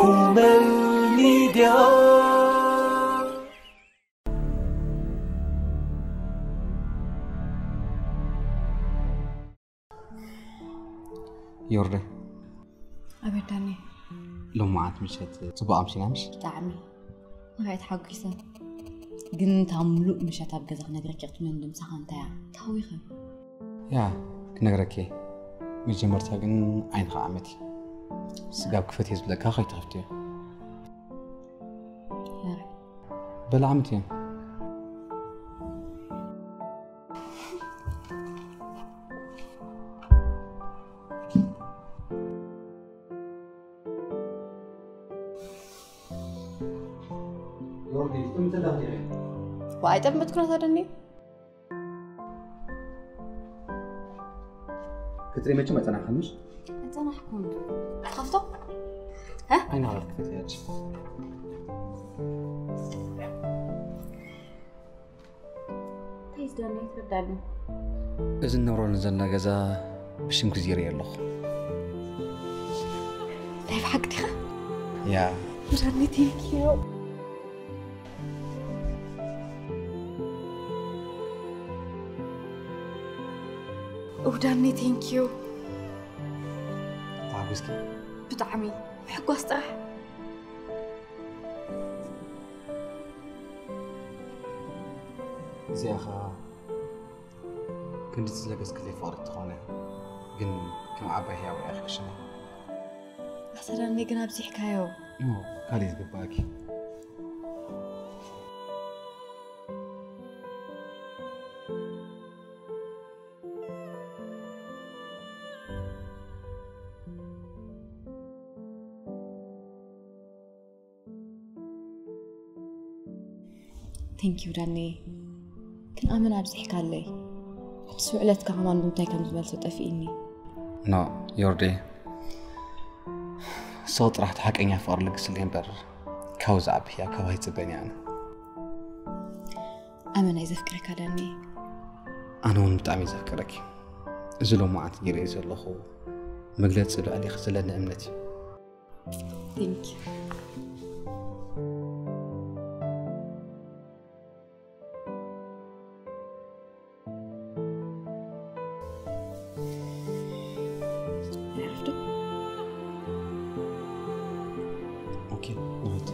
Media. ዮርደ፣ ኣቤት ዳኒ። ሎማዓት ምሸት ጽቡቕ ኣምሲና ምሽ? ብጣዕሚ ንካይ ተሓጒሰ። ግን እታ ምሉእ ምሸት ኣብ ገዛ ክነግረኪ ክትመን ድምሳኻ እንታይ እያ? ታዊኸ? ያ፣ ክነግረኪ። መጀመርታ ግን ዓይንኻ ዓመት እዩ። ስጋብ ክፈት እየ ዝብለካ ከይትኸፍትዮ። ያ። በላ ዓመት እየ። ዋይ ጠምበትኩና ታደኒ ክትሪ መቸም ኣይጸናሕካንሽ? ኣይጸናሕኩን። ትኸፍቶ? ሀ? ኣይናኸፍት ክፈትያች። እንታይ ዝደለይ ትርዳኒ? እዚ እንነብረሉ ዘለና ገዛ ብሽም ግዜ ይርኢ ኣለኹ። ናይ ብሓቂ ዲኻ? ያ። ዳኒ፣ ቴንኪዩ። ኡዳኒ፣ ቴንኪዩ። ተሓጒስኪ? ብጣዕሚ። ምሕጓስ ጥራሕ። እዚኣ ኸኣ ክንዲ ዝለገስክለይ ፍቕሪ እንተኾነ፣ ግን ከም ዓባይ ህያው እያ ክዕሽነ። ኣሰዳኒ ግን ኣብዚሕካዮ። እሞ፣ ካልእ ዝግባኣኪ። ቴንኪዩ ዳኒ። ግን ኣመና ኣብዚሕካለይ። ምስ ውዕለትካ ከማን ብምንታይ ከም ዝመልሶ ጠፊእኒ። ኖ፣ ዮርዲ። ሰው ጥራሕ ሓቀኛ ፍቕሪ ልግስለይ እምበር፣ ካብኡ ዝዓቢ ህያብ ካብ ኣይጽበን እየ ኣነ። ኣመና እየ ዘፍቅረካ ዳኒ። ኣነ እውን ብጣዕሚ እየ ዘፍቅረኪ። እዚ ሎማዓንቲ ገይረዮ ዘለኹ መግለጺ ልዕሊኺ ዘለኒ እምነት እዩ። Thank you. Okay, right.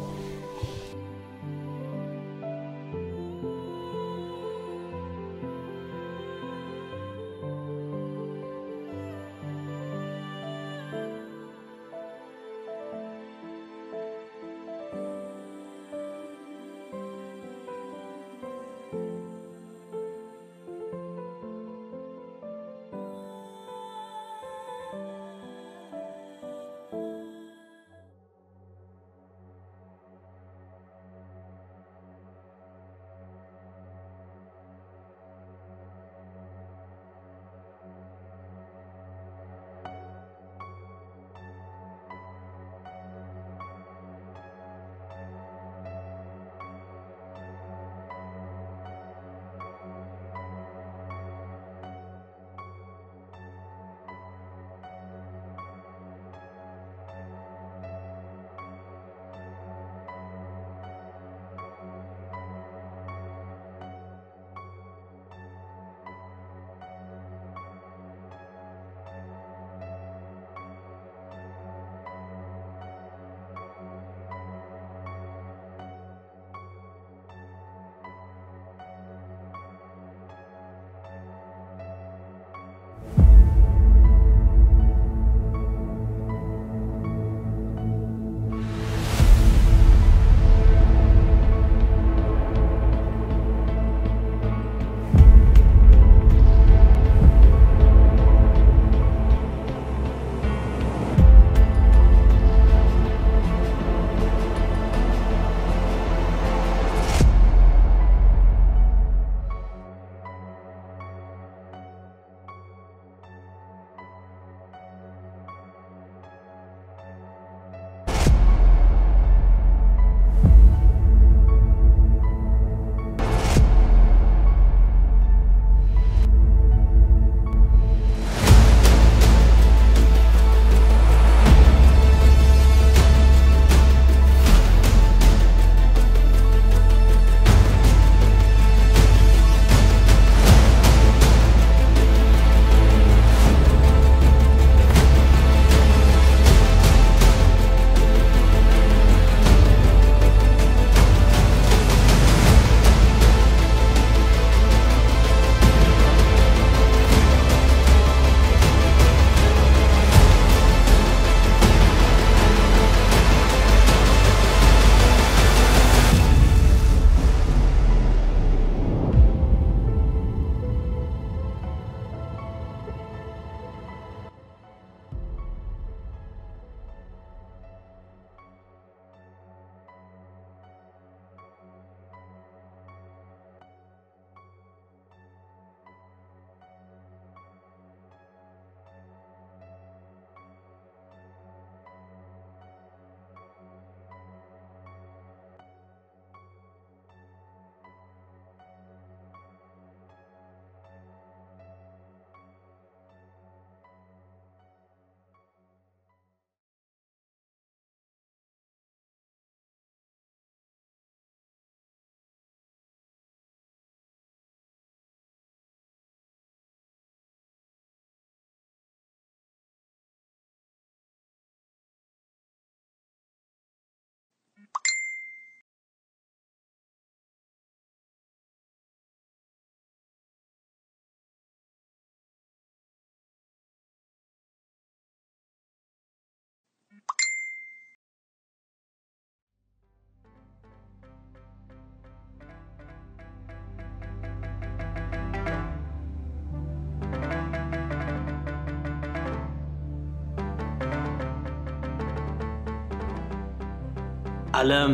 ዓለም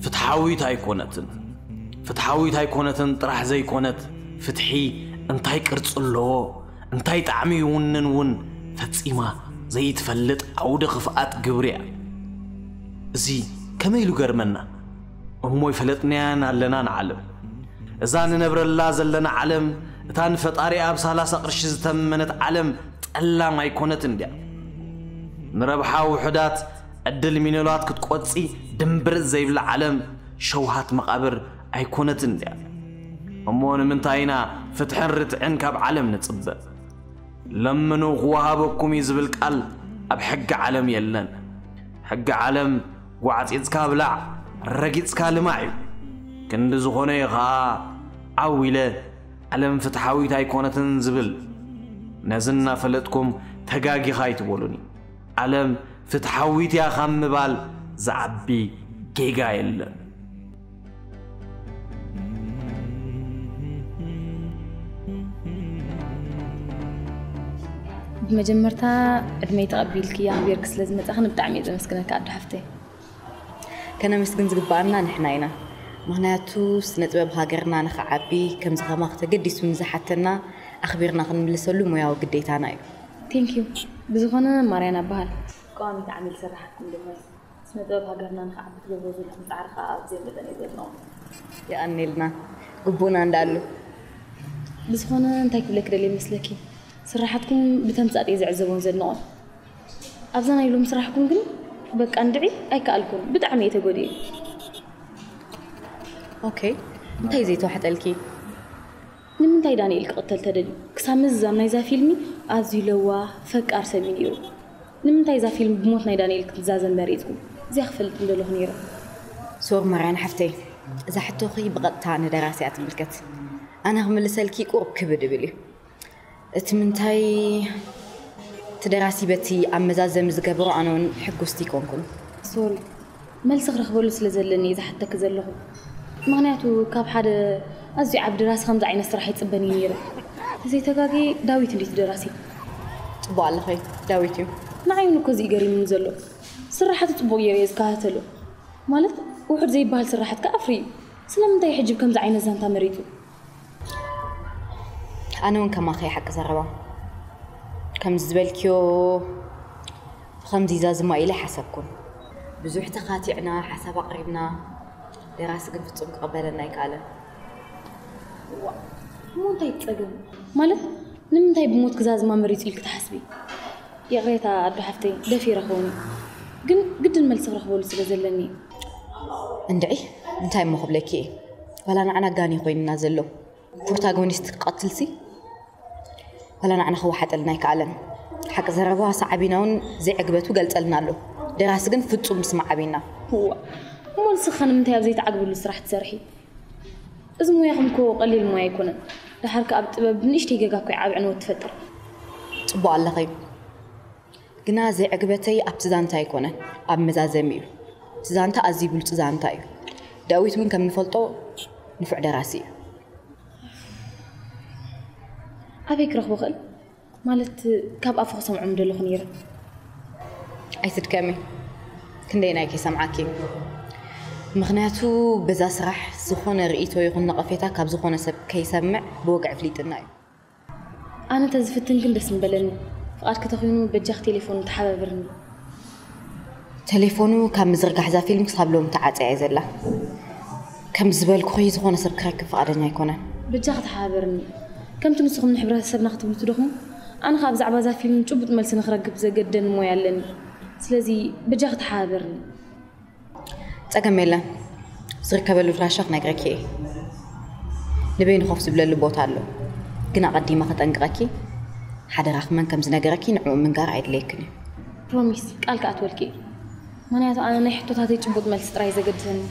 ፍትሓዊት ኣይኮነትን። ፍትሓዊት ኣይኮነትን ጥራሕ ዘይኮነት፣ ፍትሒ እንታይ ቅርጺ ኣለዎ፣ እንታይ ጣዕሚ ይውንን እውን ፈጺማ ዘይትፈልጥ ዓውደ ክፍኣት ግብሪ እያ። እዚ ከመይ ኢሉ ገርመና? እሞ ይፈለጥናያን ኣለናን ዓለም። እዛ ንነብረላ ዘለና ዓለም፣ እታ ንፈጣሪኣ ብ ሰላሳ ቅርሺ ዝተመነት ዓለም ጠላም ኣይኮነትን ድያ? ንረብሓ ውሑዳት ዕድል ሚኖላት ክትቆጺ ድምብርጽ ዘይብላ ዓለም ሸውሃት መቓብር ኣይኮነትን ድያ? እሞ ንምንታይ ኢና ፍትሕን ርትዕን ካብ ዓለም ንጽበ? ለምኑ ክወሃበኩም እዩ ዝብል ቃል ኣብ ሕጊ ዓለም የለን። ሕጊ ዓለም ጓዕጺጽካ ብላዕ፣ ረጊጽካ ልማዕ እዩ። ክንዲ ዝኾነ እዩ ኸኣ ዓው ኢለ ዓለም ፍትሓዊት ኣይኮነትን ዝብል። ነዚ እናፈለጥኩም ተጋጊኻ ኣይትበሉኒ። ዓለም ፍትሓዊት እያ ካብ ምባል ዝዓቢ ጌጋ የለን። ብመጀመርታ ዕድመይ ተቐቢልኪ ኣኽቢርኪ ስለ ዝመጻኽን ብጣዕሚ እየ ዘመስግነካ ኣዶ ሓፍተይ። ከነመስግን ዝግባኣና ንሕና ኢና። ምኽንያቱ ስነ ጥበብ ሃገርና ንኽዓቢ ከምዚ ከማኺ ተገዲሱ ንዝሓተና ኣኽቢርና ክንምልሰሉ ሞያዊ ግዴታና እዩ። Thank you። ብዝኾነ ማርያና እበሃል። ቀዋሚት ዓሚል ስራሓትኩም ድማ እዩ። ስነ ጥበብ ሃገርና ንኽዓቢ ትገብሮ ዘለኹም ጻዕሪ ከዓ ኣብ ዘይመጠን እዩ ዘድንቖ። የቐንየልና። ግቡእና እንዳኣሉ። ብዝኾነ እንታይ ክብለኪ ደልየ መስለኪ? ስራሓትኩም ብተምሳጥ እየ ዝዕዘቦን ዘድንቖን። ኣብዛ ናይ ሎም ስራሕኩም ግን በቃ እንድዒ ኣይከኣልኩን። ብጣዕሚ እየ ተጎዲኤ። ኦኬ፣ እንታይ ዘይተዋሕጠልኪ? ንምንታይ ዳንኤል ክቕተል ተደልዩ? ክሳብ ምዝዛም ናይዛ ፊልሚ ኣዝዩ ለዋህ ፈቃር ሰብ እዩ ነይሩ። ንምንታይ እዛ ፊልም ብሞት ናይ ዳንኤል ክትዛዘም መሪጽኩም? እዚኣ ክፈልጥ ምደለኹ ነይረ። ሶር ማርያን ሓፍተይ፣ እዛ ሕቶኺ ብቐጥታ ንደራሲ እያ ትምልከት። ኣነ ክምልሰልኪ ቁሩብ ክብድ እብል እዩ። እቲ ምንታይ እቲ ደራሲ በቲ ኣብ መዛዘሚ ዝገበሮ ኣነ እውን ሕጉስቲ ኣይኮንኩን። ሶሪ፣ መልሲ ክረኽበሉ ስለ ዘለኒ እየ ዝሓተኪ ዘለኹ። ምኽንያቱ ካብ ሓደ ኣዝዩ ዓቢ ደራሲ ከምዚ ዓይነት ስራሕ ኣይጽበን እዩ ነይረ። ተዘይተጋግየ ዳዊት እንድዩ እቲ ደራሲ። ጽቡቕ ኣለኺ፣ ዳዊት እዩ። ንዓይ እውን እኮ እዚ እዩ ገሪሙኒ ዘሎ። ስራሓቱ ጽቡቕ ገይረ እየ ዝከታተሎ። ማለት ውሑድ ዘይበሃል ስራሓት ከኣ ኣፍርዩ። ስለምንታይ ሕጂ ከምዚ ዓይነት ዛንታ መሪጹ? ኣነ እውን ከማኺ እየ ሓቂ ዘረባ። ከምዚ ዝበልክዮ ብኸምዚ ይዛዝማ ኢለ ኣይሓሰብኩን። ብዙሕ ተኻቲዕና፣ ሓሳብ ኣቕሪብና፣ ደራሲ ግን ፍጹም ክቕበለና ኣይከኣለን። እሞ እንታይ ጸገም? ማለት ንምንታይ ብሞት ክዛዝማ መሪጹ ኢልኪ ትሓስቢ? ይቕሬታ ኣዶ ሓፍተይ፣ ደፊረ ክኸውን እዩ። ግን ግድን መልሲ ክረኽበሉ ስለ ዘለኒ እዩ። እንድዒ፣ እንታይ እሞ ክብለኪ እየ? ዋላ ንዓና ጋኒ ኮይንና ዘሎ ፕሮታጎኒስት ክቐትልሲ ዋላ ንዓና ክወሓጠልና ኣይከኣለን። ሓቂ ዘረባ ሳዕቢና እውን ዘይዕግበቱ ገልጸልና ኣሎ። ደራሲ ግን ፍጹም ምስማዕ ኣቢና። እዋ፣ እሞ ንስኺ ከ ንምንታይ ኣብ ዘይትዓግብሉ ስራሕ ትሰርሒ? እዚ ሞያኹም እኮ ቀሊል ሞያ ኣይኮነን። ደሓር ከኣ ኣብ ጥበብ ብንእሽተይ ገጋ እኮ እዩ ዓቢ ዕንወት ትፈጥር። ጽቡቕ ኣለኺ። ግና ዘይዕግበተይ ኣብቲ ዛንታ ኣይኮነን፣ ኣብ መዛዘሚ እዩ። እቲ ዛንታ ኣዝዩ ብሉጽ ዛንታ እዩ። ዳዊት እውን ከም ንፈልጦ ንፉዕ ደራሲ እዩ። ኣበይ ክረኽቦ ክእል? ማለት ካብ ኣፉ ክሰምዖ ምደለኹ ነይረ። ኣይትድከሚ፣ ክንደየናይ ከይሰምዓኪ። ምኽንያቱ በዛ ስራሕ ዝኾነ ርእይቶ ይኹን ነቐፌታ ካብ ዝኾነ ሰብ ከይሰምዕ ብወግዒ ኣፍሊጥና እዩ። ኣነ ተዝፍትን ግን ደስ ምበለኒ። ፍቓድኪ ተኾይኑ በጃኺ ቴሌፎኑ ተሓባበርኒ። ቴሌፎኑ ካብ ምዝርጋሕ እዛ ፊልም ክሳብ ሎሚ ተዓጽያ እያ ዘላ። ከም ዝበልኩኺ ዝኾነ ሰብ ክረክብ ፍቓደኛ ኣይኮነን። በጃኺ ተሓባበርኒ። ከምቲ ንስኹም ንሕብረተሰብና ክትብሉ ትደኽሙ፣ ኣነ ኸኣ ብዛዕባ እዛ ፊልም ጭቡጥ መልሲ ንኽረክብ ዘገድደኒ ሞያ ኣለኒ። ስለዚ በጃኺ ተሓባበርኒ። ጸገም የለን። ዝርከበሉ ኣድራሻ ክነግረኪ እየ። ንበይኑ ኮፍ ዝብለሉ ቦታ ኣሎ። ግን ኣቐዲመ ከጠንቅቐኪ፣ ሓደራኺ መን ከም ዝነገረኪ ንዕኡ ምንጋር ኣየድልየክን እዩ። ፕሮሚስ፣ ቃል ክኣትወልኪ እየ። ምኽንያቱ ኣነ ናይ ሕቶታተይ ጭቡጥ መልሲ ጥራይ እዩ ዘገድሰኒ።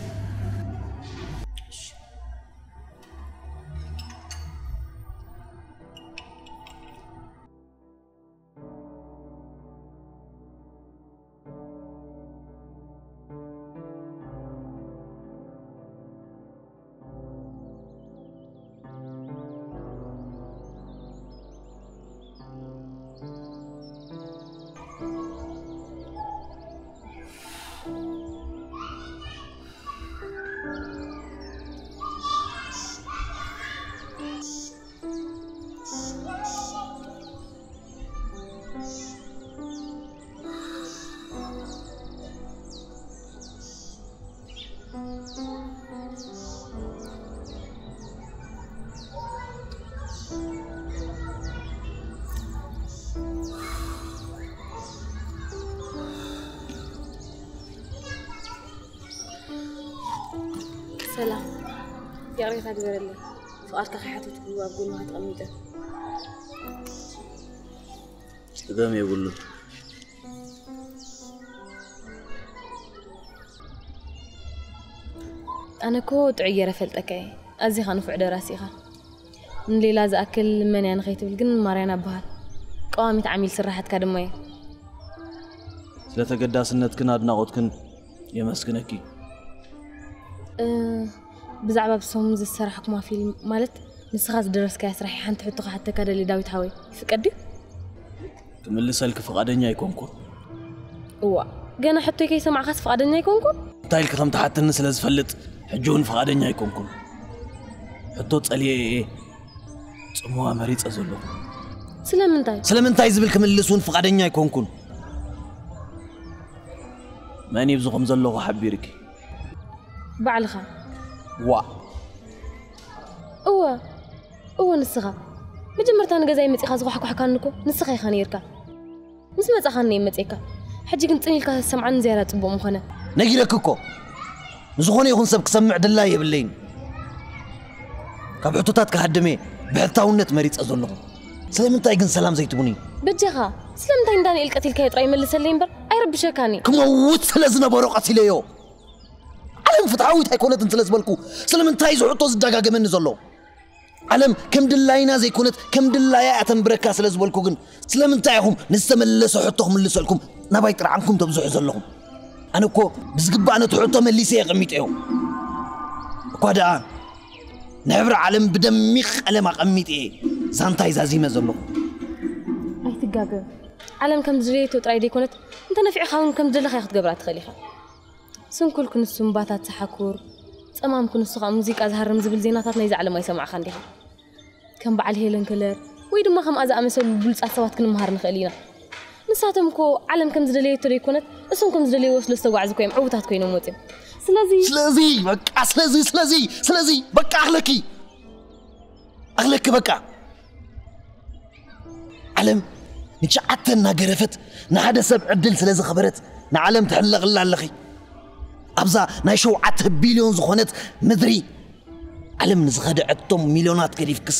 ሰላም፣ ይቕሬታ ግበረለይ። ፍቓድካ ከይሓተትኩ ኣብ ጎንኻ ተቐሚጠ። ጸገም የብሉን። ኣነ እኮ ጥዑይ ገይረ ፈልጠካ እየ። ኣዚኻ ንፉዕ ደራሲ ኢኻ። ንሌላ ዝኣክል መን እያ ንኸይትብል ግን ማርያን ኣበሃል። ቀዋሚት ዓሚል ስራሓትካ ድማ እየ። ስለ ተገዳስነትክን ኣድናቖትክን የመስግነኪ። እ፣ ብዛዕባ ብሰሙን ዝሰራሕኩማ ፊልም፣ ማለት ንስኻ ዝደረስካያ ስራሕ፣ ሓንቲ ሕቶ ክሓተካ ደልየ ዳዊት ሓወይ። ይፍቀድ ድዩ? ክምልሰልኪ ፍቓደኛ ኣይኮንኩን። እዋ፣ ገና ሕቶይ ከይሰማዕካስ ፍቓደኛ ኣይኮንኩን? እንታይ ኢልኪ ከም ትሓትኒ ስለ ዝፈልጥ፣ ሕጂ እውን ፍቓደኛ ኣይኮንኩን። ሕቶ ጸልየ እየ ጽምዋ መሪጸ ዘለኹ። ስለምንታይ? ስለምንታይ ዝብል ክምልስ እውን ፍቓደኛ ኣይኮንኩን። መን እዩ ኣብዚ ከም ዘለኹ ሓቢርኪ? ባዕልኻ። ዋ። እወ፣ እወ ንስኻ። መጀመርታ ንገዛይ መጺኻ ዝኳሕኳሕካኒ እኮ ንስኻ ኢኻ ነይርካ። ምስ መጻኻኒ እየ መጺእካ። ሕጂ ግን ጽን ኢልካ ሰምዓኒ ዝያዳ ጽቡቕ ምኾነ። ነጊረኪ እኮ። ንዝኾነ ይኹን ሰብ ክሰምዕ ድላይ የብለይን። ካብ ሕቶታት ክሃድም እየ ብሕታውነት መሪጸ ዘለኹ። ስለምንታይ ግን ሰላም ዘይትቡኒ? በጃኻ፣ ስለምንታይ ንዳንኤል ቀቲልካዮ ጥራይ መልሰለይ እምበር ኣይረብሸካኒ። ክመውት ስለ ዝነበሮ ቀቲለዮ። ዓለም ፍትሓዊት ኣይኮነትን ስለ ዝበልኩ፣ ስለምንታይ እዚ ሕቶ ዝደጋገመኒ ዘሎ? ዓለም ከም ድላይና ዘይኮነት ከም ድላያ እያ ተንብረካ ስለ ዝበልኩ ግን፣ ስለምንታይ ኢኹም ንዝተመለሰ ሕቶ ክምልሰልኩም ናባይ ጥርዓንኩም ተብዝሑ ዘለኹም? ኣነ እኮ ብዝግባእ ነቲ ሕቶ መሊሰ እየ ኣቐሚጠዮ። እኳ ደኣ ንሕብሪ ዓለም ብደሚቕ ቀለም ኣቐሚጠ እየ ዛንታይ ዛዚመ ዘለኹ። ኣይትጋገ። ዓለም ከም ዝደለየቶ ጥራይ ዘይኮነት፣ እንተ ነፊዕኻ እውን ከም ዝደለኻዮ ክትገብራ ትኽእል ኢኻ። ስንኩል ክንሱ እምባታት ዝሓኩር፣ ጸማም ክንሱ ከኣ ሙዚቃ ዝሃርም ዝብል ዜናታት ናይዛ ዓለም ኣይሰማዕኻን ዲኻ? ከም በዓል ሄለን ከለር ወይ ድማ ከምኣ ዝኣመሰሉ ብሉጻት ሰባት ክንመሃር ንኽእል ኢና። ንሳቶም እኮ ዓለም ከም ዝደለየቶ ዘይኮነት፣ እሶም ከም ዝደለይዎ ስለ ዝተጓዕዙ እኮ እዮም ዕዉታት ኮይኖም ወጺኦም። ስለዚ ስለዚ በቃ፣ ስለዚ፣ ስለዚ፣ ስለዚ በቃ፣ ኣኽለኪ። ኣኽለኪ በቃ። ዓለም ንትሽዓተ እናገረፈት ንሓደ ሰብ ዕድል ስለ ዝኸበረት ንዓለም ትሕለቕላ ኣለኺ። ኣብዛ ናይ ሸውዓተ ቢልዮን ዝኾነት ምድሪ ዓለም ንዝኸደዐቶም ሚልዮናት ገዲፍክስ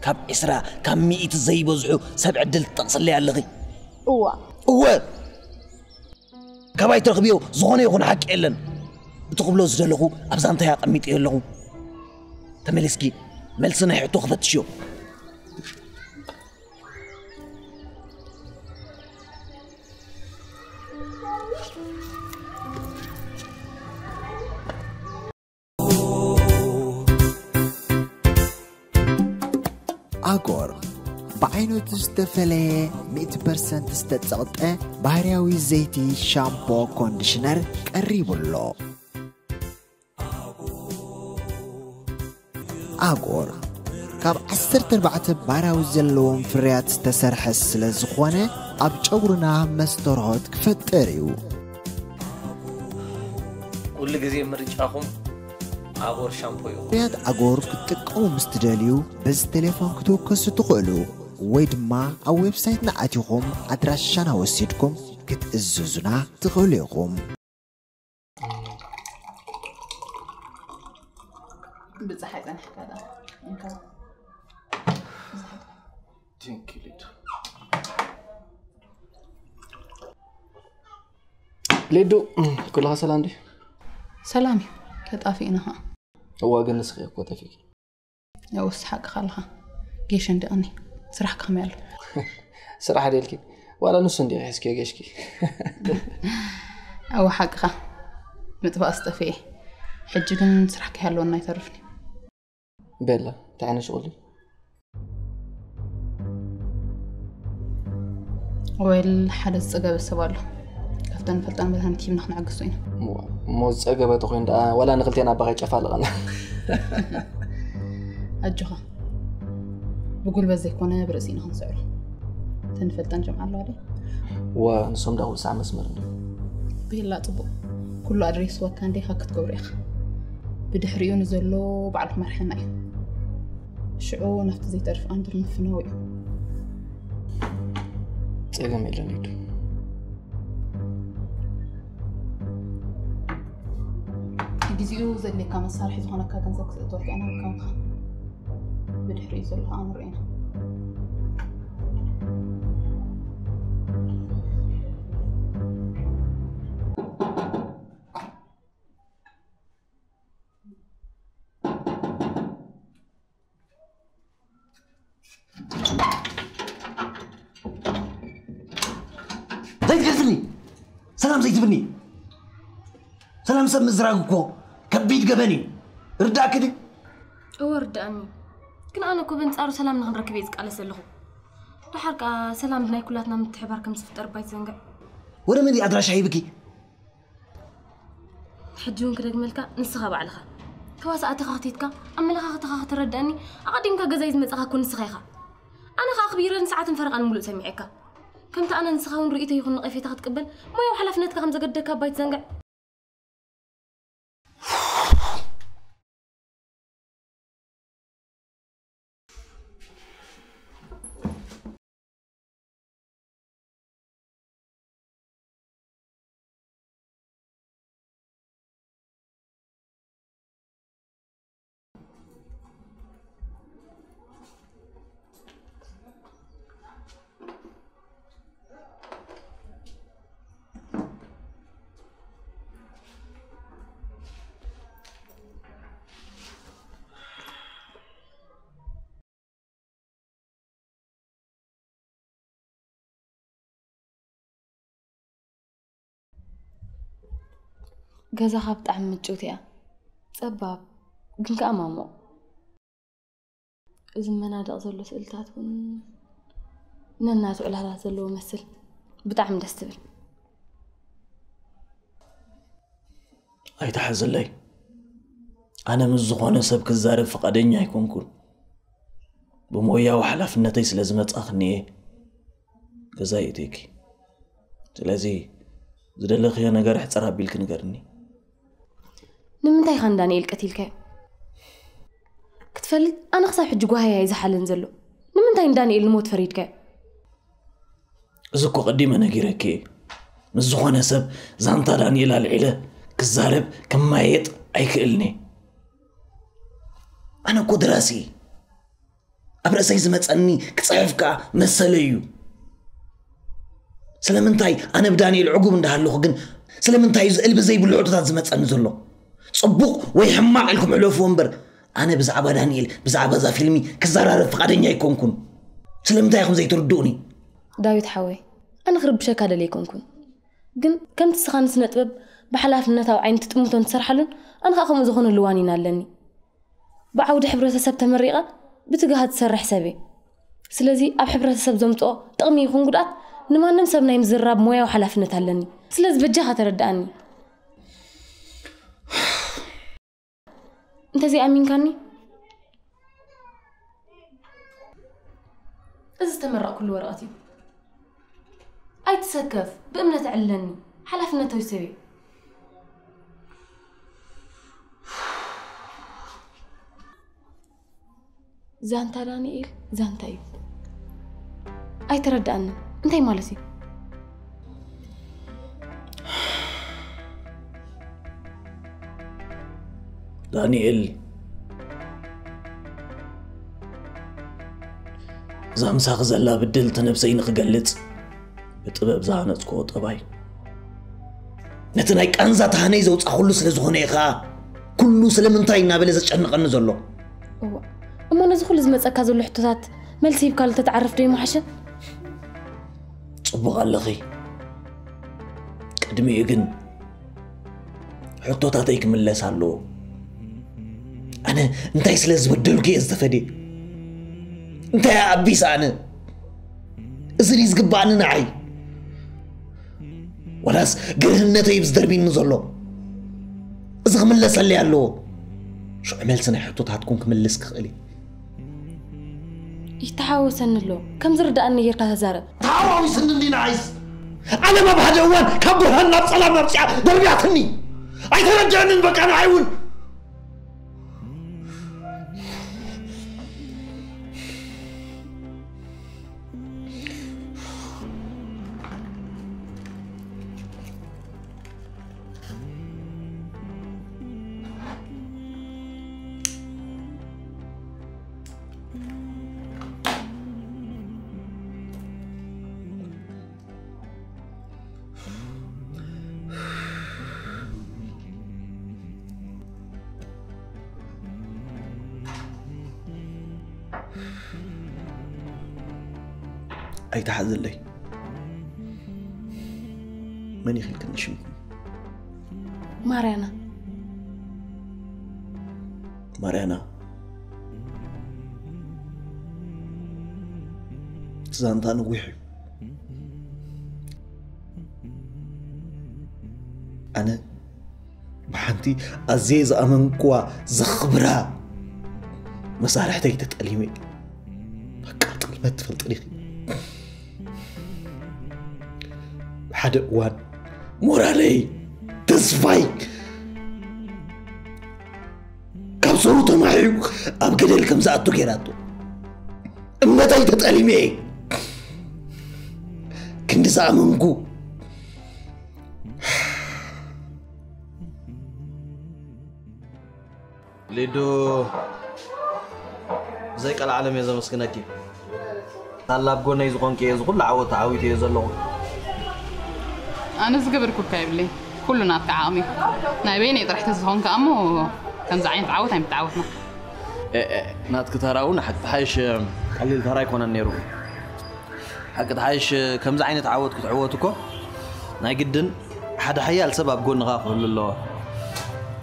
ካብ ዕስራ ካብ ሚእቲ ዘይበዝሑ ሰብ ዕድል ትጠቕስለይ ኣለኺ። እዋ። እወ። ካባይ ትረኽብዮ ዝኾነ ይኹን ሓቂ የለን። እቲ ክብሎ ዝደለኹ ኣብዛ እንታይ ኣቐሚጥዮ ኣለኹ። ተመሊስኪ መልሲ ናይ ሕቶ ክፈትሽዮ። ኣጎር ብዓይነቱ ዝተፈለየ ሚእቲ ፐርሰንት ዝተጸቕጠ ባህርያዊ ዘይቲ ሻምፖ ኮንዲሽነር ቀሪቡ ኣሎ። ኣጎር ካብ ዓሰርተ ኣርባዕተ ባህርያዊ ዘለዎም ፍርያት ዝተሰርሐ ስለ ዝኾነ ኣብ ጨጉርና መስተርሆት ክፈጥር እዩ። ኩሉ ግዜ ምርጫኹም ኣጎር ሻምፖ እዩ። ፍርያት ኣጎር ክትጥቀሙ ምስ ትደልዩ በዚ ቴሌፎን ክትውከሱ ትኽእሉ ወይ ድማ ኣብ ዌብሳይትና ኣቲኹም ኣድራሻና ወሲድኩም ክትእዝዙና ትኽእሉ ኢኹም። ብፀሓይ ፀኒሕካ ዳ? እንካ። Thank you, ሊዱ። ሊዱ፣ ኩልኻ ሰላም ድዩ? ሰላም እዩ። ተጣፊእና ኸዓ። እዋ፣ ግን ንስኺ እኮ ጠፊእኪ። ያውስ ሓቅኻ ኣለኻ። ጌሽ እንዲቕኒ። ስራሕካ ከመይ ኣሎ? ስራሕ ደልኪ? ዋላ ንሱ እንዲቕ ሒዝኪዮ ጌሽኪ? እዋ ሓቅኻ። ምጥፋእ ዝጠፍኤ። ሕጂ ግን ስራሕ ከይሃለወና ኣይተርፍን እዩ። ቤላ፣ እንታይ ዓይነት ሽቕሊ? ወይል፣ ሓደ ዝጸገበ ሰብ ኣሎ። ካብተን ንፈልጠን መድሃኒት ሂብና ክነዕግሶ ኢና። እሞ፣ እሞ ዝጸገበ ተኾይኑ ደኣ፣ ዋላ ንኽልቴና ኣባኻ ይጨፋልቐና። ኣጆኻ። ብጉልበት ዘይኮነ ብርእሲ ኢና ክንስዕሮ። እተን ንፈልጠን ጀምዓ ኣለዋ ድዩ? እዋ፣ ንሶም ደኣ ኩሉ ሰዓት መስመር እንድዩ። ቤላ፣ ጽቡቕ። ኩሉ ኣድሬስ ወካ እንዴኻ ክትገብሮ ኢኻ። ብድሕሪኡ ንዘሎ ባዕልኹም መርሐና እዩ። ሽዑ ናብቲ ዘይተርፍ ኣንድር ምፍናው እዩ። ጸገም የለን ሊዱ። ግዜኡ ዘድልየካ መሳርሒ ዝኾነካ ገንዘብ ክተእትወካ ኢና፣ ከምካ ብድሕሪኡ ዘሎ ከዓ ንርኢ ኢና። ዘይትገልጽኒ፣ ሰላም ዘይትብኒ። ሰላም ሰብ ምዝራግ እኮ ከቢድ ገበን እዩ። ርዳእኪ ድዩ? እወ፣ ርዳእኒ። ግን ኣነ እኮ በንጻሩ ሰላም ንኽንረክብ እየ ዝቃለስ ዘለኹ። ደሓር ከኣ ሰላም ብናይ ኩላትና ምትሕባር ከም ዝፍጠር እባ ኣይትዘንግዕ። ወደ መን እዩ ኣድራሻ ሂብኪ? ሕጂ እውን ክደግመልካ፣ ንስኻ ባዕልኻ ተዋሳእትኻ ክትትካ፣ ኣመለኻኽታኻ ከተረድኣኒ፣ ኣቐዲምካ ገዛይ ዝመጻኻ እኮ ንስኻ ኢኻ። ኣነ ኸኣ ኣኽቢረ ንሰዓትን ፈረቓን ምሉእ ሰሚዐካ። ከምቲ ኣነ ንስኻ እውን ርእይቶ ይኹን ነቐፌታ ክትቅበል፣ ሞያዊ ሓላፍነትካ ከም ዘገድደካ እባ ኣይትዘንግዕ። ገዛኻ ብጣዕሚ ምጭውቲ እያ። ጸባብ፣ ግን ከኣ ማሙቕ። እዚ መናድቕ ዘሎ ስእልታት እውን ነናቱ ዕላላት ዘለዎ መስል። ብጣዕሚ ደስ ትብል። ኣይትሓዘለይ። ኣነ ምስ ዝኾነ ሰብ ክዛረብ ፍቓደኛ ኣይኮንኩን። ብሞያዊ ሓላፍነተይ ስለ ዝመጻኽኒ እየ ገዛ የእትየኪ። ስለዚ ዝደለኽዮ ነገር ሕጽር ኣቢልኪ ንገርኒ። ንምንታይ ኢኻ ንዳንኤል ቀቲልካዮ? ክትፈልጥ፣ ኣነ ክሳብ ሕጂ ጓህያ እዩ ዝሓልን ዘሎ። ንምንታይ ንዳንኤል ንሞት ፈሪድካዮ? እዚ እኮ ቀዲመ ነጊረኪ እየ። ምስ ዝኾነ ሰብ ዛንታ ዳንኤል ኣልዒለ ክዛረብ ክማየጥ ኣይክእልን እየ። ኣነ እኮ ደራሲ እየ። ኣብ ርእሰይ ዝመጸኒ ክጽሕፍ ከኣ መሰለይ እዩ። ስለምንታይ ኣነ ብዳንኤል ዕጉብ እንዳሃለኹ ግን ስለምንታይ እዩ እዚ እልቢ ዘይብሉ ሕቶታት ዝመጸኒ ዘሎ? ጽቡቕ ወይ ሕማቕ ኢልኩም ሕለፍዎ እምበር ኣነ ብዛዕባ ዳንኤል፣ ብዛዕባ እዛ ፊልሚ ክዘራረብ ፍቓደኛ ኣይኮንኩን። ስለምንታይ ኢኹም ዘይትርድኡኒ? ዳዊት ሓወይ፣ ኣነ ክርብሸካ ደልየ ኣይኮንኩን። ግን ከምቲ ንስኻ ንስነ ጥበብ ብሓላፍነታዊ ዓይኒ ትጥምቶን ትሰርሓሉን፣ ኣነ ኸኣ ከምኡ ዝኾነሉ ዋኒን ኣለኒ። ብዓውዲ ሕብረተሰብ ተመሪቐ ብትግሃት ዝሰርሕ ሰብ እየ። ስለዚ ኣብ ሕብረተሰብ ዘምጽኦ ጥቕሚ ይኹን ጉድኣት ንማንም ሰብ ናይ ምዝራብ ሞያዊ ሓላፍነት ኣለኒ። ስለዚ በጃኻ ተረድኣኒ። እንተዘይኣሚንካኒ፣ እዚ ዝተመረቕኩሉ ወረቐት እዩ። ኣይትሰከፍ፣ ብእምነት ኣዕልለኒ። ሓላፍነታዊ ሰብ እየ። ዛንታ ዳንኤል ዛንታ እዩ። ኣይተረድኣንን። እንታይ ማለት እዩ? ዳንኤል፣ እዛ ምሳኺ ዘላ ብድልቲ ነብሰይ ንኽገልጽ ብጥበብ ዝሃነጽክዎ ጠባይ፣ ነቲ ናይ ቃንዛ ታህነይ ዘውጻኹሉ ስለ ዝኾነ እየ ኸኣ፣ ኩሉ ስለምንታይ እናበለ ዘጨንቐኒ ዘሎ። እዋ፣ እሞ ነዚ ኩሉ ዝመጸካ ዘሎ ሕቶታት መልሲ ሂብካሉ ተትዓርፍ ዶ ይምሓሸ? ጽቡቕ ኣለኺ። ቅድሚኡ ግን ሕቶታተይ ክምለስ ኣለዎ። ኣነ እንታይ ስለ ዝበደልኩ እየ ዝተፈድየ? እንታይ ኣቢስ ኣነ? እዚ ድዩ ዝግባኣኒ ንዓይ? ወላስ ግርህነተይ እዩ ዝደርብየኒ ዘሎ? እዚ ክምለሰለይ ኣለዎ። ሽዑ መልሲ ናይ ሕቶታትኩም ክምልስ ክኽእል እዩ። ይተሓወሰኒ ኣሎ። ከም ዝርድኣኒ ጌርካ ተዛረብ። ተሓዋዊስኒ እንዲ ንዓይስ? ዓለም ኣብ ሓደ እዋን ካብ ብርሃን ናብ ጸላም ኣምጺኣ ደርብያትኒ። ኣይተረድአንን በቃ ንዓይ እውን። ኣይትሓዝለይ። መን ኢኺ ኢልክኒ ሽምኩም? ማርያና። ማርያና፣ እቲ ዛንታ ነዊሕ እዩ። ኣነ ብሓንቲ ኣዝየ ዝኣመንክዋ ዘኽብራ መሳርሕተይ ተጠሊመ። በቃ ጥልመት ትፈልጢ ዲኺ? ሓደ እዋን ሞራለይ፣ ተስፋይ ካብ ሰሩ ተማሒዩ ኣብ ገደል ከም ዝኣቱ ገይራቶ። እምነተይ ተጠሊመ እየ። ክንዲ ዝኣመንኩ ሊዱ፣ ብዘይ ቀልዓለም እየ ዘመስግነኪ። ሳላ ኣብ ጎነይ ዝኾንኪ እየ፣ እዚ ኩሉ ዓወት ተዓዊተ እየ ዘለኹ። ኣነ ዝገበርኩካ የብለይ፣ ኩሉ ናትካ ዓቕሚ። ናይ በይነይ ጥራሕ ተዝኾን ከኣ እሞ ከምዚ ዓይነት ዓወት ኣይምተዓወትና። ኤ፣ ኤ፣ ናትኪ ተራ እውን ሓቂ ተሓይሽ ቀሊል ተራ ኣይኮነን ነይሩ። ሓቂ ተሓይሽ ከምዚ ዓይነት ዓወት ክትዕወት እኮ ናይ ግድን ሓደ ሓያል ሰብ ኣብ ጎንኻ ክህሉ ኣለዎ።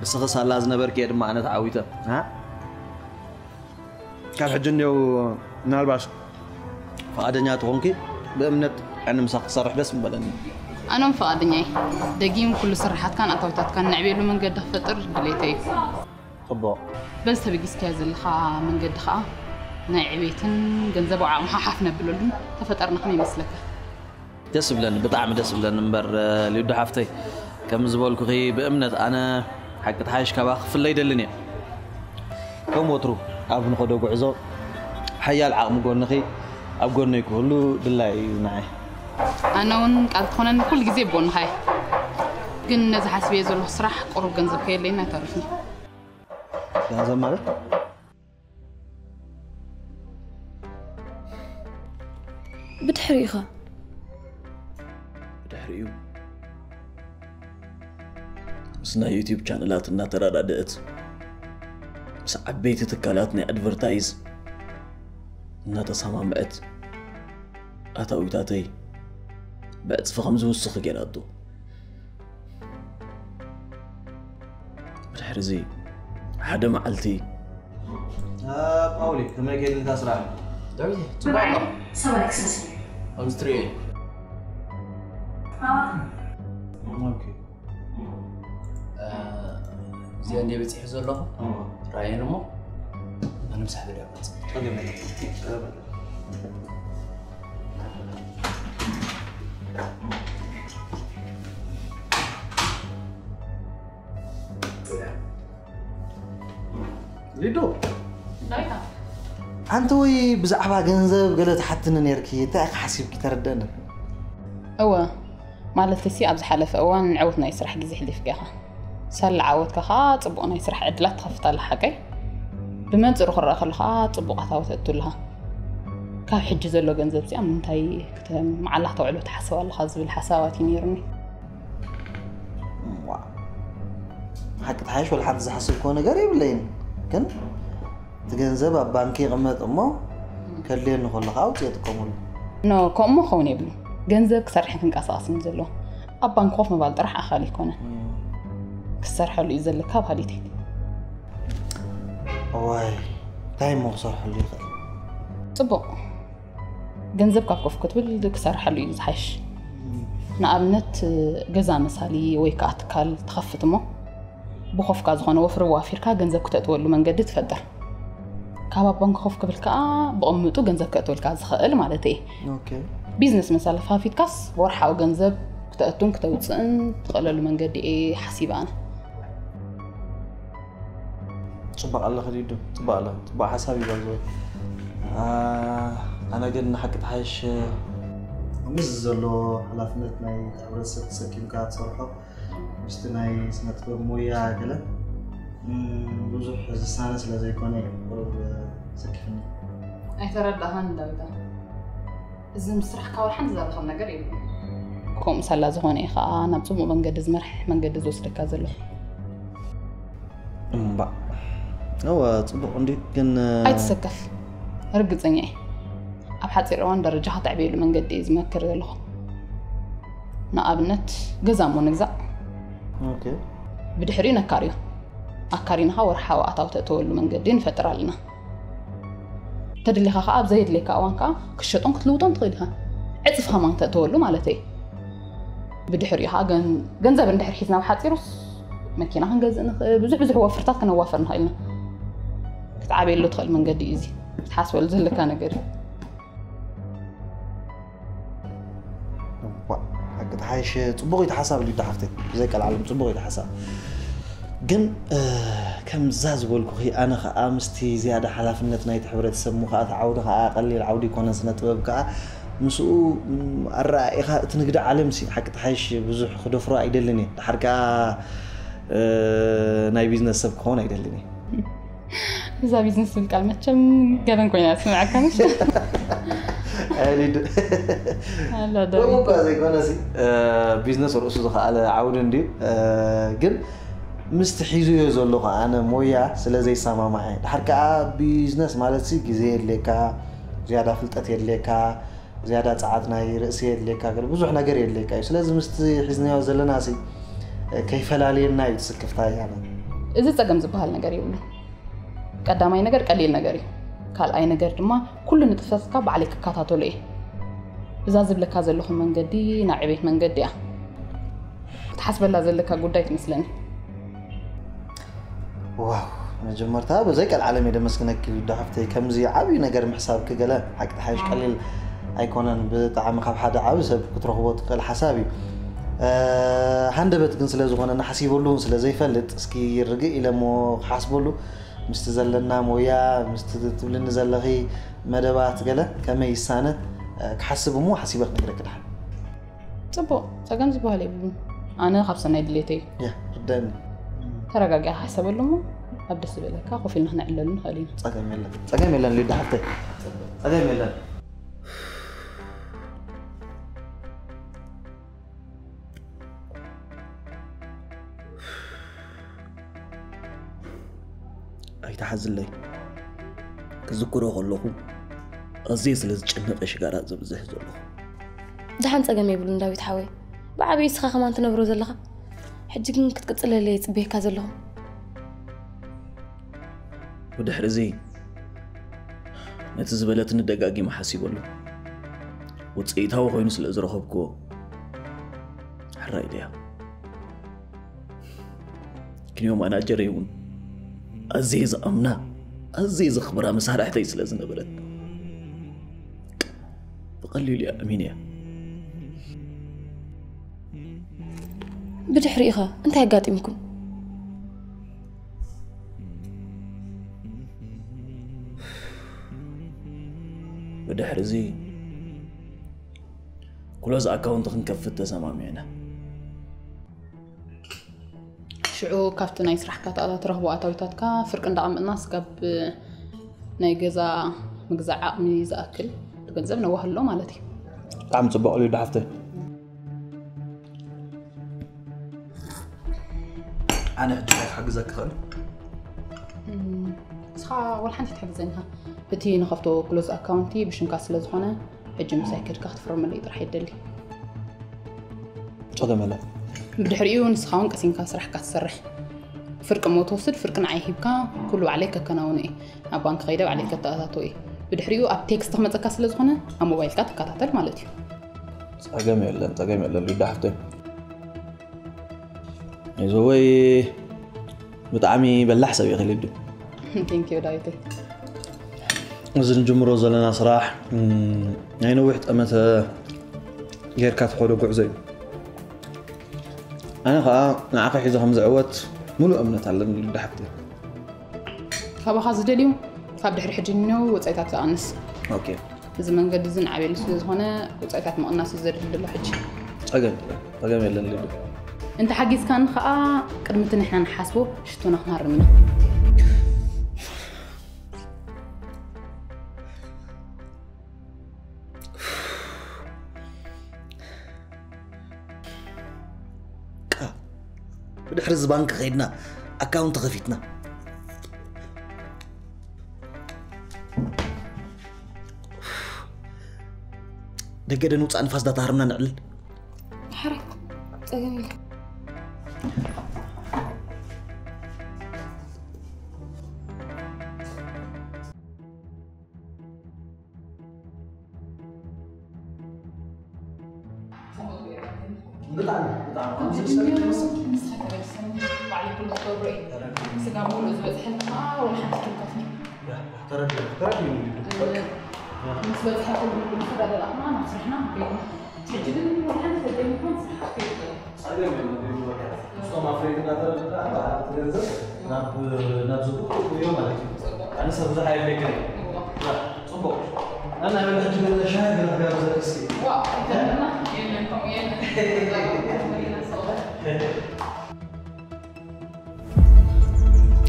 ንስኺ ሳላ ዝነበርኪ እየ ድማ ኣነ ተዓዊተ። ሃ? ካብ ሕጂ እንዲያው ምናልባሽ ፍቓደኛ ትኾንኪ ብእምነት ኣነ ምሳኺ ክሰርሕ ደስ ምበለኒ። ኣነ እውን ፍቓደኛ እየ። ደጊም ኩሉ ስራሓትካን ኣታዊታትካን ነዕብየሉ መንገዲ ክፈጥር ድሌተይ እዩ። ጽቡቕ። በዚ ተበጊስካዮ ዘለኻ መንገዲ ኸኣ ናይ ዕቤትን ገንዘባዊ ዓቕምኻ ሓፍ ነብለሉን ተፈጠርና። ከመይ ይመስለካ? ደስ ይብለኒ፣ ብጣዕሚ ደስ ይብለኒ። እምበር ሊዱ ሓፍተይ፣ ከም ዝበልኩኺ ብእምነት ኣነ ሓቂ ተሓይሽ ካባኺ ክፍለ ኣይደልን እየ። ከም ወትሩ ኣብ ንኸዶ ጉዕዞ ሓያል ዓቕሚ ጎንኺ ኣብ ጎነይ ክህሉ ድላይ እዩ ንዓይ። ኣነ እውን ቃል ትኾነኒ ኩሉ ግዜ ብጎንኻ እየ። ግን ነዚ ሓስበዮ ዘለኹ ስራሕ ቁሩብ ገንዘብ ከየለየና ኣይተርፍን። ገንዘብ ማለት? ብድሕሪኡ ኸ? ብድሕሪኡ ምስ ናይ ዩቲዩብ ቻነላት እናተረዳድአት፣ ምስ ዓበይቲ ትካላት ናይ ኣድቨርታይዝ እናተሰማምዐት፣ ኣታዊታተይ ብዕጽፊ ከም ዝውስኽ ገይራቶ። ብድሕሪ እዚ ሓደ መዓልቲ፣ አ፣ ጳውሊ፣ ከመይ ከይድልካ ስራሕ? ዳዊት፣ ጽቡቕ ኣሎ። ሰባ ኤክሰስ። ኣብዚ ትርእዮ። አ። ኦኬ። አ፣ እዚኣ እንደ በጺሑ ዘለኹ? ራየን እሞ፣ ኣነ ምሳሕ ገዳ መጽእ። ኦኬ፣ መጣ። ሊዱ፣ ኣንቲ ወይ ብዛዕባ ገንዘብ ገለ ትሓትኒ ነርኪ፣ እንታይ ኢኺ ሓሲብኪ ተረደእኒ? እወ፣ ማለት ሲ ኣብ ዝሓለፈ እዋን ዕውት ናይ ስራሕ ግዜ ሕሊፍኪ ኢኻ። ሳላ ዓወትካ ኸኣ ጽቡቕ ናይ ስራሕ ዕድላት ትኸፍት ኣላ ሓቀይ? ብመንጽሩ ክረኣ ከሎ ኸኣ ጽቡቕ ኣታዊ ተእቱ ኣለኻ። ካብ ሕጂ ዘሎ ገንዘብ ሲ ኣብ ምንታይ ክተ-፣ መዓላ ክተውዕሎ ትሓስብ ኣለኻ ዝብል ሓሳባት እዩ ነይሩኒ። ዋ፣ ሓቂ ተሓይሽ ወላ ሓንቲ ዝሓስብኮ ነገር የብለይን፣ ግን እቲ ገንዘብ ኣብ ባንኪ ይቕመጥ እሞ ከድልየኒ ከሎ ከዓ ኣውፅእ የጥቀመሉ። ኖ፣ ከምኡ ክኸውን የብሉ። ገንዘብ ክሰርሕን ክንቀሳቐስን እዩ ዘለዎ። ኣብ ባንክ ኮፍ ምባል ጥራሕ ኣኻል ኣይኮነን። ክሰርሐሉ እዩ ዘለካ ባህሊተይ። እዋይ፣ እንታይ እሞ ክሰርሐሉ ይኽእል? ጽቡቕ። ገንዘብ ካብ ኮፍ ክትብል ክሰርሐሉ እዩ ዝሓይሽ። ንኣብነት፣ ገዛ መሳሊ ወይ ከዓ ትካል ትኸፍት እሞ፣ ብኾፍካ ዝኾነ ወፍሪ ዋፊርካ ገንዘብ ክተእትወሉ መንገዲ ትፈጥር። ካብ ኣብ ባንክ ኮፍ ክብል ከዓ ብቕምጡ ገንዘብ ከእትወልካ ዝኽእል ማለት እየ። ኦኬ። ቢዝነስ መሳሊ ተኻፊትካስ ወርሓዊ ገንዘብ ክተእቱን ክተውፅእን ትኽእለሉ መንገዲ እየ ሓሲበ ኣነ። ጽቡቕ ኣለኺ ሊዱ፣ ጽቡቕ ኣለኺ፣ ጽቡቕ ሓሳብ እዩ ጓል ዝበል። ኣ፣ ኣነ ግን ንሓቂ ተሓይሽ ምስ ዘሎ ሓላፍነት ናይ ሕብረተሰብ ተሰኪምካ ትሰርሖ ምስቲ ናይ ስነ ጥበብ ሞያ ገለ፣ እም፣ ብዙሕ ዝሳነ ስለ ዘይኮነ እዩ ቁሩብ ሰኪፍኒ። ኣይተረዳእኻን ዳዊታ። እዚ ምስ ስራሕካ ወላ ሓንቲ ዘራኸብ ነገር የብሉን። ከምኡ ሳላ ዝኾነ እዩ ኸዓ ናብ ጽቡቕ መንገዲ ዝመርሕ መንገዲ ዝወስደካ ዘሎ። እምባእ። እወ፣ ጽቡቕ እንድዩ፣ ግን፣ እ፣ ኣይትሰከፍ። ርግጸኛ እየ። ኣብ ሓፂር እዋን ደረጃኻ ተዕብየሉ መንገዲ እዩ ዝመክር ዘለኹ። ንኣብነት ገዛ እሞ ንግዛእ፣ ኦኬ። ብድሕሪኡ ነካርዮ። ኣካሪና ከዓ ወርሓዊ ኣታዊ ተእተወሉ መንገዲ ንፈጥር ኣለና። ተድሊኻ ከዓ ኣብ ዘየድልየካ እዋን ከዓ ክትሸጦን ክትልውጦን ትኽእል ኢኻ። ዕፅፍ ከማን ተእተወሉ ማለት እዩ። ብድሕሪኡ ከዓ ገን- ገንዘብ እንድሕር ሒዝና ኣብ ሓፂሩስ መኪና ክንገዝእ ንኽእል፣ ብዙሕ ብዙሕ ወፍርታት ክነዋፍር ንኽእል ኢና። ክትዓበየሉ ትኽእል መንገዲ እዩ እዚ። ክትሓስበሉ ዘለካ ነገር እዩ። እዋ፣ ሓቂ ተሓይሽ። ፅቡቕ እዩ ሓሳብ ሊዱ ሓፍተይ፣ ብዘይ ቀልዓለም ፅቡቕ እዩ ሓሳብ። ግን እ፣ ከምዛ ዝበልኩኺ ኣነ ከዓ ምስቲ ዝያዳ ሓላፍነት ናይቲ ሕብረተሰብ ምኡ ከዓ እቲ ዓውዲ ከዓ ቀሊል ዓውዲ ይኮነን፣ ስነ ጥበብ ከዓ ምስኡ ም፣ ኣረኣኢኻ እቲ ንግዲ ዓለም ሲ ሓቂ ተሓይሽ ብዙሕ ክደፍሮ ኣይደልን እየ። ድሓር ከዓ እ፣ ናይ ቢዝነስ ሰብ ክኸውን ኣይደልን እየ። እዛ ቢዝነስ ዝብል ቃል መቸም ገበን ኮይና ትስምዓካ ምሽ? ሊዱ ኣሎ ዶ? ከምኡ እኳ ዘይኮነ ሲ እ፣ ቢዝነስ ርእሱ ዝኸኣለ ዓውዲ እንድዩ። እ፣ ግን ምስቲ ሒዙዮ ዘለኹ ኣነ ሞያ ስለ ዘይሰማማዐ፣ ድሓር ከዓ ቢዝነስ ማለት ሲ ግዜ የድልየካ፣ ዝያዳ ፍልጠት የድልየካ፣ ዝያዳ ጸዓት ናይ ርእሲ የድልየካ፣ ገለ ብዙሕ ነገር የድልየካ እዩ። ስለዚ ምስቲ ሒዝናዮ ዘለና ሲ እ፣ ከይፈላልየና እዩ ትስክፍታ እያ። እዚ ጸገም ዝበሃል ነገር የብሉን። ቀዳማይ ነገር ቀሊል ነገር እዩ። ካልኣይ ነገር ድማ ኩሉ ንጥፈታትካ ባዕለይ ክከታተሎ እየ። እዛ ዝብለካ ዘለኹ መንገዲ ናይ ዕቤት መንገዲ እያ። ክትሓስበላ ዘለካ ጉዳይ ትመስለኒ። ዋው፣ መጀመርታ ብዘይ ቀልዓለም እየ ደመስግነኪ ሊዱ ሓፍተይ። ከምዚ ዓብዪ ነገር ምሕሳብኪ ገለ ሓቂ ተሓይሽ ቀሊል ኣይኮነን። ብጣዕሚ ካብ ሓደ ዓቢ ሰብ ክትረኽቦ ትኽእል ሓሳብ እዩ። እ፣ ሃንደበት ግን ስለ ዝኾነ ንሓሲበሉ እውን ስለ ዘይፈልጥ፣ እስኪ ርግእ ኢለ እሞ ክሓስበሉ ምስቲ ዘለና ሞያ፣ ምስቲ ትብልኒ ዘለኺ መደባት ገለ ከመይ ይሳነ፣ እ፣ ክሓስብ እሞ ሓሲበ ክነግረኪ ድሓን። ጽቡቕ፣ ጸገም ዝበሃል የብሉን። ኣነ ካብ ሰናይ ድሌተይ እዩ። ያ፣ ርደኒ። ተረጋጊኣ ክሓሰበሉ እሞ ኣብ ደስ ዝበለካ ኮፍ ኢልና ክነዕለሉ ንኽእል ኢና። ጸገም የለን። ጸገም የለን ሊዱ ሓፍተይ። ጸገም የለን። ኣይትሓዝለይ። ክዝክሮ ከለኹ ኣዝየ ስለ ዝጭነቐ ሽጋራ ዘብዝሕ ዘለኹ። ደሓን ጸገም የብሉን ዳዊት ሓወይ። ብዓብዪ እስኻ ከማን ትነብሮ ዘለኻ። ሕጂ ግን ክትቅጽለለይ ይጽበየካ ዘለኹ። ብድሕሪ እዚ ነቲ ዝበለትኒ ደጋጊመ ሓሲበሉ። ውጽኢታዊ ኮይኑ ስለ ዝረኸብክዎ ሕራይ ደያ። ክንዮ ማናጀረይ እውን ኣዝየ ዝኣምና ኣዝየ ዘኽብራ መሳርሕተይ ስለ ዝነበረት ብቐሊሉ እያ ኣሚነያ። ብድሕሪኡ ኸ እንታይ ኣጋጢምኩም? ብድሕሪ እዚ ክሎዝ ኣካውንት ክንከፍት ተሰማሚዕና። ሽዑ ካብቲ ናይ ስራሕካ ትረኽቦ ኣታዊታትካ ፍርቂ እንዳቐመጥና ስጋብ ናይ ገዛ ምግዛእ ዓቕሚ ዝኣክል ገንዘብ ነዋህሎ ማለት እዩ። ብጣዕሚ ጽቡቕ ሊዱ ሓፍተይ። ኣነ ሕጂ እንታይ ክሕግዘኪ ክእል? ንስኻ ወላ ሓንቲ ትሕግዘኒ ኢኻ። እቲ ንኸፍቶ ክሎዝ ኣካውንቲ ብሽምካ ስለ ዝኾነ ሕጂ ምሳይ ከድካ ክትፍርመለይ ጥራሕ ይደሊ። ጸገም የለን። ብድሕሪኡ ንስኻ እውን ቀሲንካ ስራሕካ ትሰርሕ። ፍርቂ እሞ ትወስድ፣ ፍርቂ ንዓይ ሂብካ ኩሉ ባዕለይ ከከናውኖ እየ። ናብ ባንክ ከይደ ባዕለይ ከተኣታቶ እየ። ብድሕሪኡ ኣብ ቴክስት ክመጸካ ስለ ዝኾነ ኣብ ሞባይልካ ትከታተል ማለት እዩ። ጸገም የለን፣ ጸገም የለን ሊዱ ሓፍተይ። ይዘወይ ብጣዕሚ በላሕ ሰብ ኢኺ ሊዱ። ቴንኪዩ ዳዊተይ። እዚ ንጅምሮ ዘለና ስራሕ ም፣ ናይ ነዊሕ ጠመተ ጌርካ ትኸዶ ጉዕዞ እዩ። ኣነ ከዓ ንዓኺ ሒዘ ከም ዝዕወት ሙሉእ እምነት ኣለኒ ሊዱ ሓፍተይ። ካባኻ ዝደልዩ ካብ ድሕሪ ሕጂ ንነው ወጻኢታት ዝኣንስ። ኦኬ። እዚ መንገዲ እዚ ንዓብየሉ ስለ ዝኾነ ወጻኢታት ምቕናስ እዩ ዘድሊ ዘሎ ሕጂ። ጸገም የለን፣ ጸገም የለን ሊዱ። እንተ ሓጊዝካኒ ከዓ ቅድሚ እቲ ንሕና ንሓስቦ ሽቶና ክንሃርም ኢና። ቃ ብድሕሪ እዚ ባንክ ከይድና ኣካውንት ከፊትና። ገደ ንውፃእ ንፋስ ዳተሃርምና ንዕልል። ሕራይ ጸገም የለን። ብጣዕሚ ብጣዕሚ ስጋ ሙሉ ዝበፅሐልካ ወላ ሓንቲ ትንከፍ ተረዲኡ ተረዲኡ ምስ በፅሐ ኩሉ ንኸዳ ደላቕና ናብ ስርሕና ክንከይድ ሕጂ ግን ወላ ሓንቲ ተደይምኳን ስራሕ ከይድ ጸገም የለን። ምስቶም ኣፍሬት እናተረድኣ በዓል ገንዘብ ናብ ናብ ዝቁጥሩ እዮም ማለት እዩ። ኣነሳ ብዙሕ ኣየድልየክን እዩ። ጽቡቅ እና ናይ ሕጂ ገለ ሻሂ ገለ ክጋብዘልኪ እስኪ።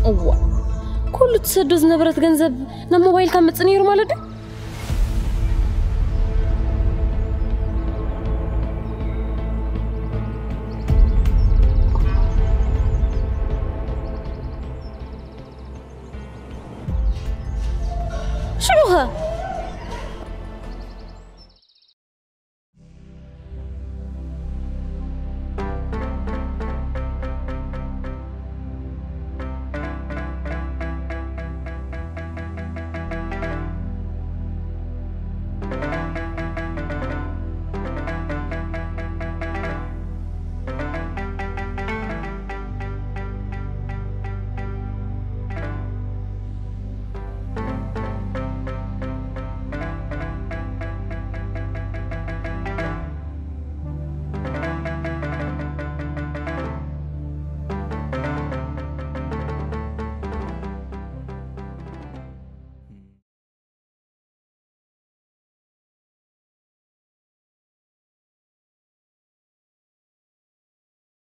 እዋ ኩሉ ትሰዶ ዝነበረት ገንዘብ ናብ ሞባይልካ መጽእ ነይሩ ማለት ድዩ?